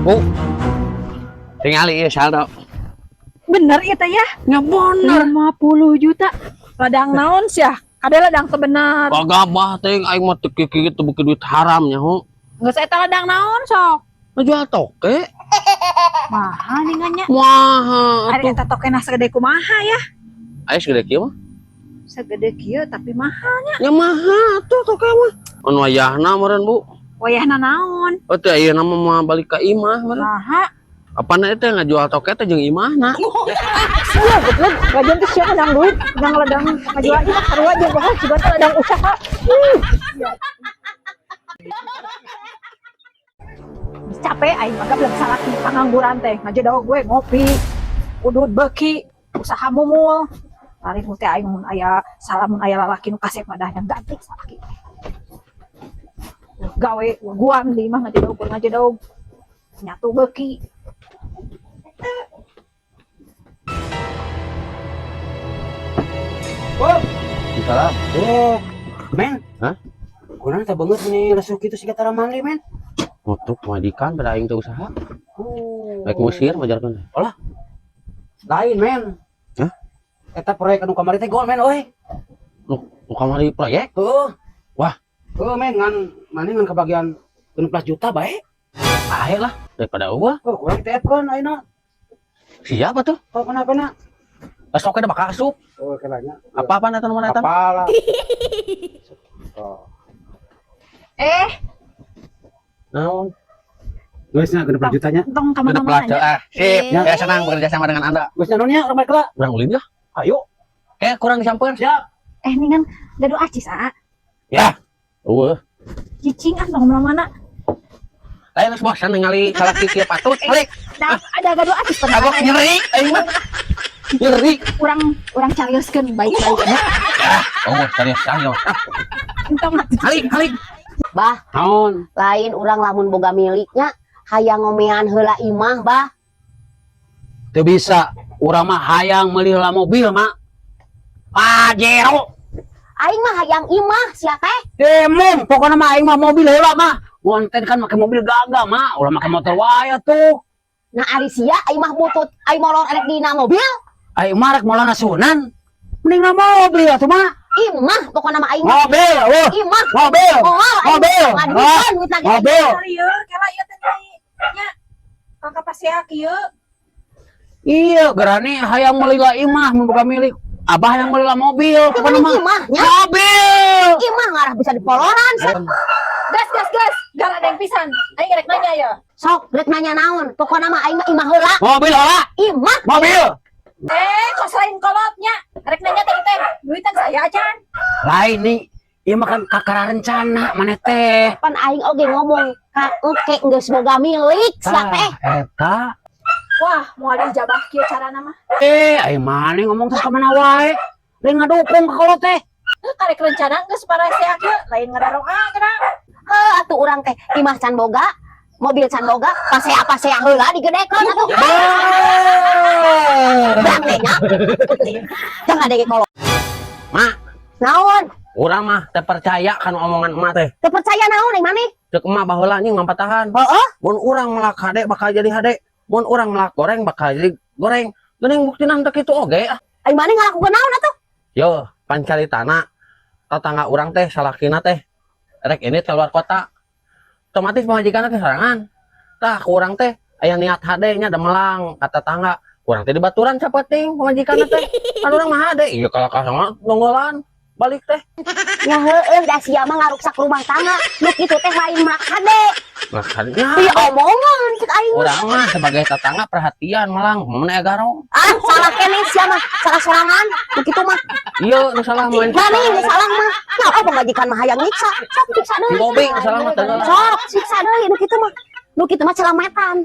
Bu. Tingali ieu saldo. Bener ieu teh ya? Ya bener. 50 juta. Ladang naon sih ya? Kade ladang teu bener. Gagabah teh aing mah teu kieu teu beuki duit haram nya ho. Geus eta ladang naon sok? Ngajual toke. Mahal ningannya. Wah, Ari atuh. eta tokena segede kumaha ya? Aya segede kieu mah. Segede kieu tapi mahal. Ya mahal atuh toke mah. Anu wayahna meureun, Bu. Wayahna naon? Oh teh ayeuna mah moal balik ka imah meureun. Maha. Apana teh ngajual toke teh jeung imahna. Iya, goblok. Gajian teh sia ladang duit, ladang ladang ngajual imah sarua jeung pokokna jiga teh ladang usaha. Capek aing mah belum salaki pangangguran teh ngajedog gue ngopi udud beuki usaha mumul tarik teh aing mun aya salah mun aya lalaki nu kasep mah dah yang ganti salaki gawe guan di imah ngajedog ngajedog nyatu beuki. Oh, Salam. oh, men. Hah? Kurang tak banget nih lesu gitu sih kata mandi, men. Nutup majikan pada aing teh usaha. Oh. Baik musir majarkeun. Lain, men. Hah? Eta proyek anu kamari teh gol, men, euy. Nu kamari proyek? Heuh. Wah. Heuh, men, ngan mana ngan kebagian 16 juta bae. Bae lah daripada eueuh. Oh, kurang TF-keun ayeuna. Siapa tuh? Oh, kenapa na? Besok ada bakal asup. Oh, kelanya. Apa-apa eta nomor eta? Apalah. Oh. Eh, Naon? Geus nya 16 jutanya. entong ka Genep mana-mana belas, nya. ah, sip. Ya. Saya senang bekerja sama dengan Anda. Geus nya naonnya urang balik lah. Kurang ulin ya? Ayo. Kayak kurang disampeun. Siap. Eh, ningan gaduh acis ah. Ya. Eueuh. Cicing ah tong mana-mana. Lain geus bosan ningali salaki kieu patut. Balik. Dah, ada gaduh acis pernah. Kagok nyeri aing mah. Nyeri. Urang urang carioskeun baik-baik ya. Oh, serius serius. Ah, Entong halik halik. Bah, Naon? lain urang lamun boga miliknya hayang ngomean heula imah, bah. Teu bisa. Urang mah hayang meuli heula mobil, mak. Pajero. Aing mah hayang imah sia teh. Demong, pokoknya mah aing mah mobil heula mah. Ngonten kan make mobil gagah mah, ulah make motor wae tuh. Nah ari sia aing mah butut, aing molor erek dina mobil. Aing mah rek molana sunan. Mending na mobil atuh mah. Imah pokokna mah aing mah Mobil, eueuh. imah. Mobil. Moal aing Mobil. ngaduitan duitna ge. Mobil. Ieu kela ieu teh nya. Kakak pasea kieu. Iya, gerani hayang meuli lah imah mun boga milik. Abah yang meuli lah mobil, pokoknya mah. Imah nya. Mobil. Imah ngarah bisa dipoloran sia. Gas gas gas, gara ada yang pisan. Aing rek nanya ya. Sok rek nanya naon, pokokna mah aing mah imah heula. Mobil heula. Imah. Mobil. Eh, kok selain kolotnya? Rek nanya teh teh, duitan saya acan. Lain nih, ieu mah kan kakara rencana maneh teh. Pan aing oge ngomong ka engke geus boga milik sia teh. Eta. Wah, moal dijabah kieu carana mah. Eh, aing maneh ngomong terus ka mana wae. Lain ngadukung ka kolot teh. Heuh, karek rencana geus parasea kieu, lain ngadaroa geura. Heuh atuh urang teh imah can boga, mobil can boga, pasea-pasea heula digedekeun atuh. Berak teh nya. Jangan dege kolot. Mak, Naon? urang mah teu percaya kana omongan emak teh. Teu percaya naon aing maneh? Ceuk emak baheula anjing mampatahan. Heeh. Mun urang melak hade bakal jadi hade. Mun urang melak goreng bakal jadi goreng. Geuning buktina teu kitu oge ah. Aing maneh ngalakukeun naon atuh? Yo, pancaritana tetangga urang teh salakina teh rek ini keluar kota. Otomatis pamajikanna teh sorangan. Tah ku urang teh aya niat hade nya demelang ka tetangga. Urang teh dibaturan sapenting pamajikanna teh. Kan urang mah hade. Iya kalau ka nonggolan balik teh. Ya heueuh da sia mah ngaruksak rumah tangga. Nu kitu teh lain melak hade. Makanya Ieu omongan cek aing mah. urang mah sebagai tetangga perhatian malang mun aya garong. Ah, salah keneh sia mah, salah sorangan. Nu kitu mah. Iya, nu salah main. Maneh nu salah mah. Ya oh pamajikan mah hayang nyiksa. Sok siksa Si deui. Bobi nu salah mah teu Sok siksa deui nu kitu mah. Nu kitu mah celametan.